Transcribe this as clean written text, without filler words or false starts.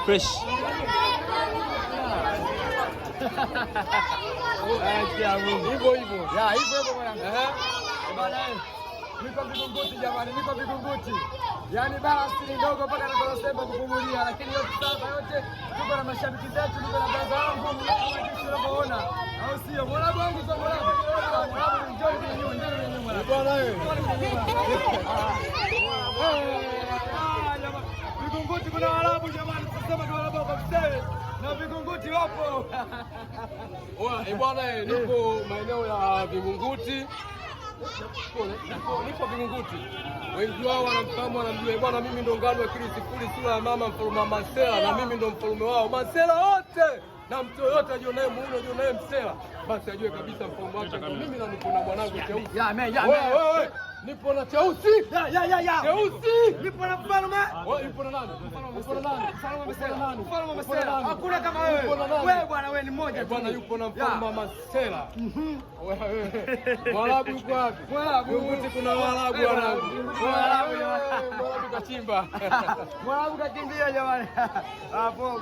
Fresh. Hivyo hivyo. Ya, hivyo hivyo mwanangu. Eh. Bana, niko Vingunguti jamani, niko Vingunguti. Yaani balance ni ndogo mpaka na kupumulia, lakini yote sasa yote tuko na mashabiki zetu, tuko na braza wangu kama jinsi unavyoona. Au sio? Mwanabu wangu sio mwanabu. Mwanabu njoo ni nyuma, njoo ni nyuma. Bwana wewe. Vingunguti kuna Waarabu jamani, tusema tu Waarabu kwa msewe na Vingunguti wapo. Oya, bwana, niko maeneo ya Vingunguti. Nipo Vingunguti. Wengi wao wanamfahamu, wanamjua. Bwana, mimi ndo ngano akili sifuri, sura ya mama mfalme Masela, na mimi ndo mfalme wao Masela wote. Na mtu yoyote ajionaye muone, ajionaye msela, basi ajue kabisa mfalme wake ndo mimi, na nipo na mwanangu Cheusi. Ya, man, ya, Wewe, wewe, nipo na Cheusi. Ya, ya, ya, ya. Cheusi. Nipo na mfalme. Wewe yupo na nani? Yupo na nani? Mfalme Yupo na nani? Mfalme Yupo na Masela. nani? Hakuna kama wewe. Yupo na nani? Wewe bwana, wewe ni mmoja tu. Bwana yupo na mfalme wa Masela. Wewe, Mwarabu yuko wapi? Mwarabu. Vingunguti kuna Waarabu Eh, wanangu. Mwarabu. Mwarabu kachimba. Mwarabu kakimbia jamani. Hapo.